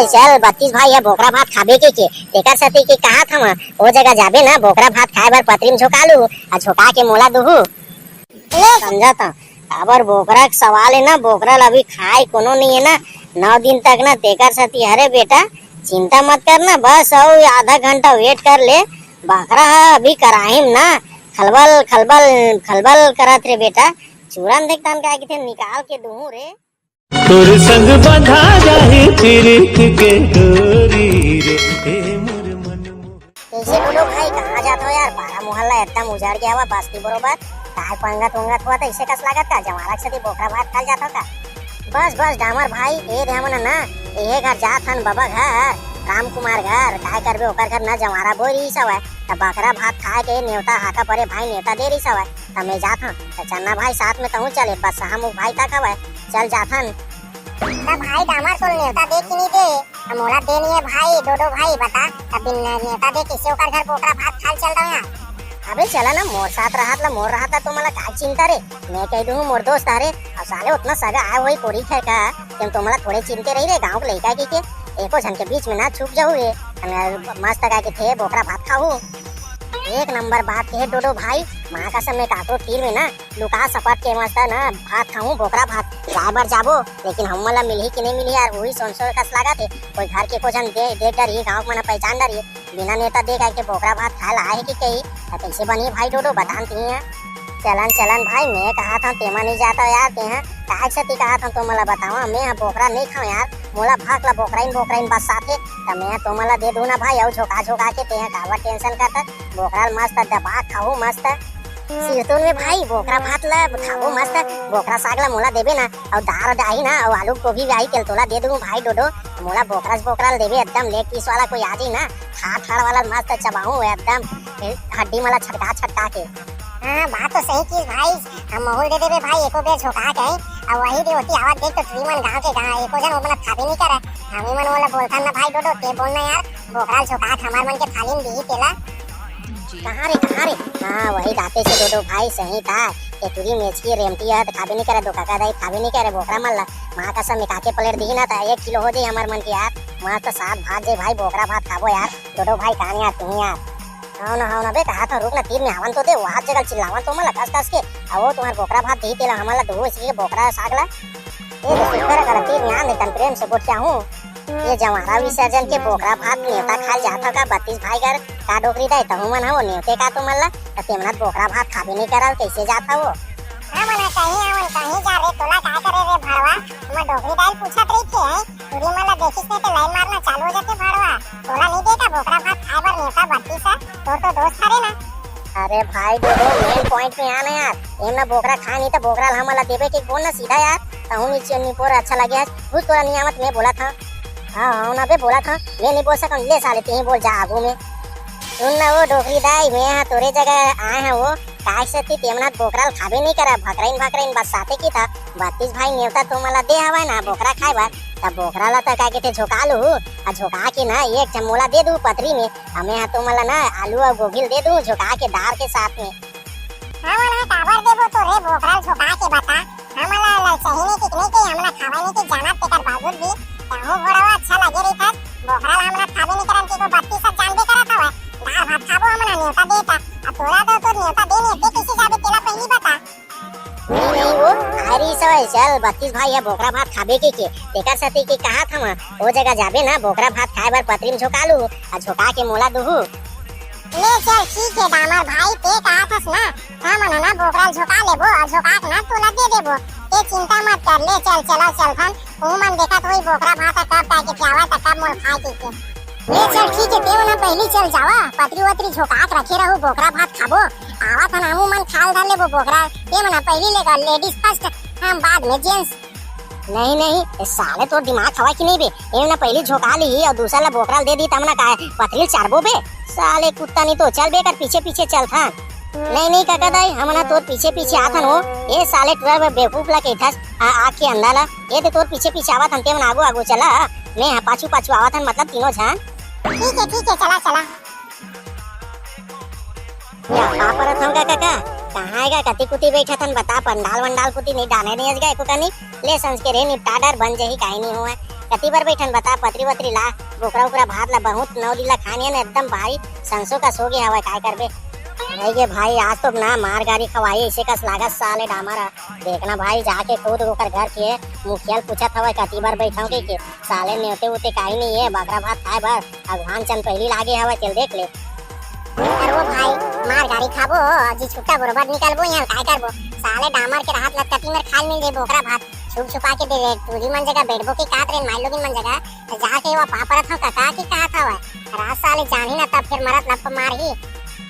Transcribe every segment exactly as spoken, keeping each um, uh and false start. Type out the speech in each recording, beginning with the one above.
चल बत्तीस भाई, ये बोकरा भात खाबे के, के तेकर सेती के कहात हंव, ओ जगह जाबे ना, बोकरा भात खाए बर पतरी म झोंका लू, अउ झोंका के मोला दुहू। ले समझत हंव, काबर बोकरा के सवाल हे ना, बोकरा ल अभी खाए कोनो नइ हे ना, नौ दिन तक ना, तेकर सेती। अरे बेटा, चिंता मत कर ना, बस अउ आधा घंटा wait कर ले, बकरा ह अभी कराही म ना, खलबल खलबल खलबल करत रे बेटा, चूरन देख तन काय किथे निकाल के दुहूं रे। तोर संग बंधा जाही प्रीत के डोरी रे, ए मोर मन मोहन। कइसे डोडो भाई, कहाँ जात हो यार? पारा मोहल्ला एकदम उजड़ गया हवा, बस्ती बरोबर। काय पंगत उंगत हुआ त अइसे कस लागत का? जंवारा के सेती बोकरा भात खाल जात हो का? बस बस डामर भाई, ए दे हमन ना, एहे घर जात हन बबा घर, राम कुमार घर। काय करबे, ओकर घर ना जंवारा बोय रहिस हवय, त बकरा भात खाए के नेवता हाका परे भाई, नेवता दे रहिस हवय, त मैं जात हंव। त चन्ना भाई साथ में तहूँ चल, बस हम भाई तक हवय। चल जाथन। त भाई डामर तोल नेवता दे कि नइ दे? अब मोला दे नइ हे भाई, डोडो भाई बता, त बिन नेवता दे कइसे ओकर घर बोकरा भात खाल चल दंव यार? अबे चला ना, मोर साथ रहत ला, मोर रहत ला तो मोला काय चिंता रे, मैं कह दूँ मोर दोस्त हरे, अउ साले ओतना सगा आए होही कोरी खाए का, तेम तो मोला थोड़े चिंते रही रे, गाँव के लइका के, के एको झन के बीच में ना छुप जाहू रे, हम मस्त काय किथे बोकरा भात खाहू। एक नंबर बात कहे डोडो भाई, माँ कसम मैं काकरो तीर में ना लुका सपट के मस्त ना भात खाहूँ, बोकरा भात। जाए बर जाबो, लेकिन हमन ला मिलही कि नइ मिलही यार, उही सोन सोन कस लागत हे। कोई घर के को झन दे, देख डरही, गाँव के मन ह पहचान डरही, बिना नेवता दे काय के बोकरा भात खाए ला आए हे कि कही, त कइसे बनही भाई डोडो, बता न तिही ह। चलन चलन भाई, मैं कहात हंव तेमा नइ जात हव यार, तेहा काय सेती कहात हंव तो मोला बतावा, मैं ह बोकरा नइ खांव यार, मोला भात ला बोकराइन बोकराइन बस साथे, त मैं ह तो मोला दे दूँ ना भाई, अउ झोंका झोंका के, तेहा काबर tension करत, बोकरा ल मस्त दबा खाहू मस्त। सिरतोन में भाई बोकरा भात ला खाबो मस्त, बोकरा साग ला मोला देबे ना, अउ दार आही ना, अउ आलू गोभी आही, तेल तोला दे दूँ भाई डोडो, मोला बोकरा से बोकरा ला देबे, एकदम leg piece वाला कोई आ जाही ना, ठाड़ ठाड़ वाला मस्त चबाहूँ एकदम, हड्डी मला छटका छटका के। हाँ, बात तो सही किस भाई, हम महूँ ल दे देबे भाई, एको बेर झोंका के, अउ वही दे ओती आवत देख तो टुरी मन गाँव के गाँव, एको झन ओमन खाबे नइ करे, हम ही मन ओला बोलथन ना भाई डोडो, ते बोल ना यार, बोकरा ल झोंका के हमर मन के थाली में दिही तेला। कहाँ रे, कहाँ रे? हाँ, वही दाते से डोडो भाई, सही था। ये टुरी मेचकी रेमटी ह त खाबे नइ करे, दो काका दाई खाबे नइ करे बोकरा मन ला। माँ कसम, एकाके plate दिही ना त एक किलो हो जाही हमर मन के यार। मस्त साग भात जाही भाई, बोकरा भात खाबो यार। डोडो भाई, कान यार, तुही यार। हव ना, हव ना बे, कहात हंव रुक ना, तीर में आवन तो दे, वो हाथ जगह चिल्लावन तो मन ला कस कस के। अउ वो तुम्हार बोकरा भात दिही तेला हमन ला दुहू, इसी के बोकरा साग ला। ए तो सुग्घर कर तीर में आन दे, तन प्रेम से गोठियाहूँ। ये जंवारा विसर्जन के बोकरा भात नेवता खाल जात हव का बत्तीस भाई घर? का डोकरी दाई, तहू मन हव नेवते का तुमन ला? त तेमन ह बोकरा भात खाबे नइ करव, कइसे जात हव? हमन ह कहीं, हमन कहीं जा रे, तोला का करे रे भड़वा? हमर डोकरी दाई ल पूछत रहिथे, हैं? टुरी मन ला देखिस नहीं त line मारना चालू हो जाथे भड़वा। तोला नइ दे का बोकरा भात खाए बर नेवता बत्तीस ह? तोर तो दोस्त हरे ना। अरे भाई डोडो, main point में आना यार। एमन ह बोकरा खाए नहीं त बोकरा ला हमन ला देबे के बोल ना सीधा यार। तहूँ नीचे निपोर अच्छा लगे है। घुस तोला नहीं आवत, मैं बोलत हंव। हाँ, हाँ, ना बे बोलत हंव। मैं नहीं बोल सकंव, ले साले, तेही बोल जा आगू में। सुन ना वो डोकरी दाई, मैं ह तोरे जगह आए हंव वो। काय सेती तेमन ह बोकरा ल खाबे नइ करय, भकरइन भकरइन बस साथे किथे। बत्तीस भाई नेवता तुमन ला दे हवय ना बोकरा खाए बर, त बोकरा ला त का कहिथे झोंका लूहू, अउ झोंका के ना एक झन मोला दे दू पतरी में, अउ मैं ह तुमन ला ना आलू अउ गोभी ल दे दू झोंका के दार के साथ में। हमन ह काबर देबो तो रे बोकरा ल झोंका के बता? हमन ला ललचाही नहीं कि नहीं कि हमन ला खावय नहीं कि जानत तेकर बावजूद भी तहूँ भोड़वा अच्छा लगे रहिथस। बोकरा ला हमन ह खाबे नहीं करन, तेको बत्तीस सब जानबे करत हवय। दार भात खाबो हमन ह, नेवता देता। अब तोला तो तोर नेवता दे नहीं, ते कइसे जाबे तेला पहिली बता। नहीं, नहीं, वो आरी सवय चल, बत्तीस भाई ह बोकरा भात खाबे के, के, तेकर सेती के कहात हंव, वो जगह जाबे ना, बोकरा भात खाए बर पतरी म झोंका लूहू, अउ झोंका के मोला दुहू। ले चल, ठीक हे, डामर भाई, ते कहात हस ना, हमन ह ना बोकरा ल झोंका लेबो, अउ झोंका के ना तोला दे देबो। ते चिंता मत कर, ले चल, चला चलथन, उहू मन देखत होही बोकरा भात ह कब काय के खियावत, त कब मोल खाए के, के। ले चल, ठीक हे, ते मन ह पहिली चल जावा, पतरी वतरी झोंका के रखे रहू, बोकरा भात खाबो, आवत हन, हमू मन खाल धर लेबो बोकरा, ते मन ह पहिली लेगा, ladies first, हम बाद में gents। नहीं, नहीं, ए साले तोर दिमाग हवय कि नहीं बे? एमन पहिली झोंका लिही अउ दूसर ला बोकरा ल दे दी, तमन का पथरी ल चारबो बे? साले कुत्ता नहीं तो, चल बे कर पीछे पीछे चलथन। नहीं, नहीं काका दाई, हमन ह तोर पीछे पीछे आथन हो। ए साले टुरा बे बेवकूफ ला कहिथस, आ, आँख के अंधा ला। ए ते तोर पीछे पीछे आवत हन, तेमन आगू आगू चला, मैं ह पाछू पाछू आवत हन, मतलब तीनों झन। ठीक है, ठीक है, चला, चला। का परत हंव का काका? कहाँ हे गा? कति कुती बइठत हन बता, पंडाल वंडाल कुती नहीं डाने नहीं गा एको कनी। ले संझ के रे निपटा डर, बन जही, काई नहीं होवय। कति बर बैठन बता, पतरी वतरी ला, बोकरा उकरा भात ला, बहुत नौ दिन ला खान हे ना, एकदम भारी संसो कस हो गे हवय, काय करबे। नहीं गे भाई, आज तो ना मार गारी खवाही, ऐसे कस लागत साले डामर ह। देखना भाई, जाके खुद ओकर घर के मुखिया ल पूछत हवय, कति बर बैठव कहिके। साले नेवते उते काही नहीं है, बकरा भात खाए बर अगवान चंद पहली लागे हवय, तेल देख ले। अरे वो भाई, मार गारी खाबो, जी छुट्टा बरोबर निकलबो यहाँ, काय करबो? साले डामर के राहत लतकटी मेर खाल मिल जाई बोकरा भात, छुप छुपा के दे दे, टूरी मन जगह बैठबो के कात रे, माई लोगिन मन जगह, त जाके वो पापरत हो कका की कहत हवय, रात साले जानी ना तब फिर मरत लप मारही।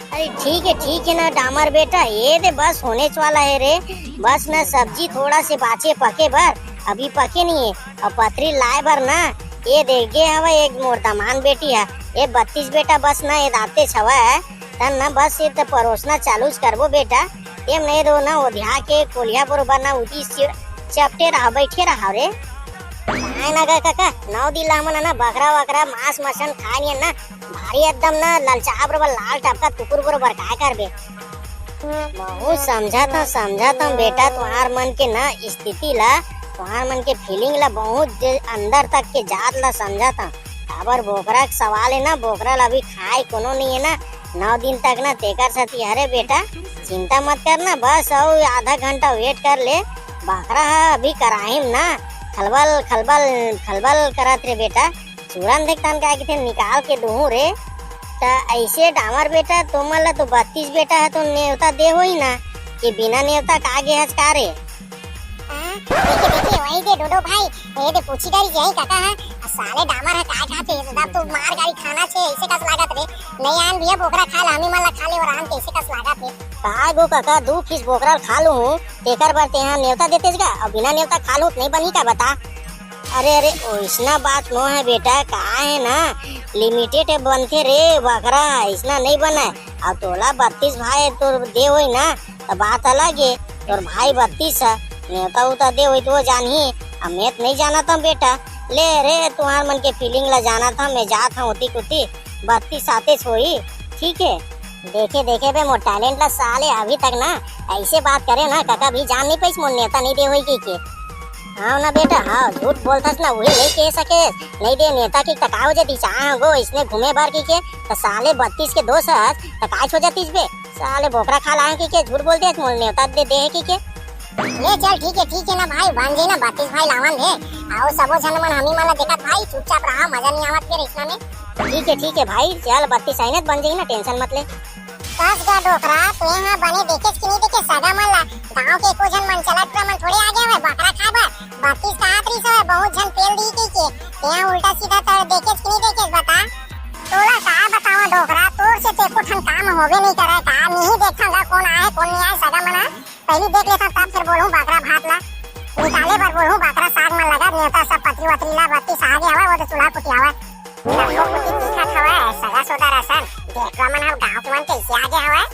अरे ठीक है, ठीक है ना डामर बेटा, ये दे बस होने वाला है रे, बस ना सब्जी थोड़ा से बाचे पके बर, अभी पके नहीं है, और पथरी लाए बर ना, ये दे गे हवय एक मोर दमान बेटी है, ये बत्तीस बेटा बस ना ये दाते छवा है, तन ना बस ये त परोसना चालू च करबो बेटा, ये नहीं दो ना ओधिया के कोलिया बरोबर ना उठी चपटे रहा, बैठे रहा रे। काय ना गा काका, नौ दिन ला हमन ना बकरा वकरा मांस मछन खाए नहीं ना, भारी एकदम ना ललचाहा बरोबर लाल टपका कुकुर बरोबर काय करबे। बहुत समझत हूँ, समझत हूँ बेटा, तुहार मन के ना स्थिति ला, तुहार मन के फीलिंग ला बहुत जे अंदर तक के जात ला समझत हूँ। काबर बोकरा के सवाल है ना, बोकरा ला अभी खाए कोनो नहीं है ना, नौ दिन तक ना तेकर सती। अरे बेटा, चिंता मत कर ना, बस अउ आधा घंटा वेट कर ले, बकरा ह अभी कराहिम ना, खलबल खलबल खलबल करत रे बेटा। चूरन देख तन का किथे निकाल के दूहूं रे। त ऐसे डामर बेटा, तुमन ला तो बत्तीस बेटा है तो नेवता दे होई ना, कि बिना नेवता का गे हस का रे? हाँ, देखे देखे वही दे डोडो भाई, ये दे पूछी डरी यही काका है। आ साले डामर है काय खाते, तब तो मार गारी खाना छे, ऐसे कस लागत रे। नहीं आन भैया बोकरा खा ला, हमी मन ला खा ले और आन कैसे कस लागत रे। का गो काका, दू पीस बोकरा खा लूं हूँ, तेकर बर तेहा नेवता देतेस गा, अब बिना नेवता खा लूं त नहीं बनी का बता? अरे अरे, ओइसना बात नो है बेटा, का है ना, लिमिटेड है बनथे रे बकरा, ऐसना नहीं बने। अब तोला बत्तीस भाई तोर दे होई ना, त बात अलग है, तोर भाई बत्तीस है, नेवता उता दे होई तो वो जानही, अब मैं त नहीं जानत हूँ बेटा। ले रे, तुहार मन के फीलिंग ला जानत हूँ, मैं जात हूँ उती कुती, बत्तीस आते होई, ठीक है। देखे देखे बे मोर टैलेंट ला साले, अभी तक ना ऐसे बात करे ना काका भी जान नहीं पाइस मोर नेवता नहीं दे होई कहिके। हाँ ना बेटा, हाँ झूठ बोलथस ना, उहे नहीं कह सके, नहीं दे नेवता की त का हो जाती, चाहे गो इसने घूमे बार कहिके, त साले बत्तीस के दोस्त हस, त काय हो जातीस बे, साले बोकरा खा लाए कहिके, झूठ बोल दे, मोर नेवता दे दे है कहिके। ले चल, ठीक है, ठीक है ना भाई, बन जाई ना बत्तीस भाई लावन दे। आओ सबो झन मन हमी मन ला देखत भाई, चुपचाप रहा, मजा नहीं आवत फिर इसना में। ठीक है, ठीक है भाई, चल बत्तीस आई ना बन जाई ना, टेंशन मत ले। कस गा डोकरा, ते हा बने देखेस कि नहीं देखेस सगा मन ला? गांव के एको झन मन चलत टुरा मन थोड़े आगे हवे बकरा खाए बर। बत्तीस का हाथ रही से बहुत झन पेल दी कहिके, ते हा उल्टा सीधा तर देखेस कि नहीं देखेस बता? तोला का बतावा डोकरा, तोर से ते एको ठन काम होबे नहीं करे का? नहीं देखा गा कौन आए कौन नहीं आए सगा मन हा। पहली देख लेथन तब फिर बोलहूँ बाकरा भात ला। निकाले बर बोलहूँ बाकरा साग मन लगा, नेवता सब पतरी वतरी ला बत्ती सागे हवय, वो तो चूल्हा कुटी हवय। सबो कुटी दिखत हवय, सगा सोदर असन। देखवा मन ह गाँव के मन कैसे आगे हवय।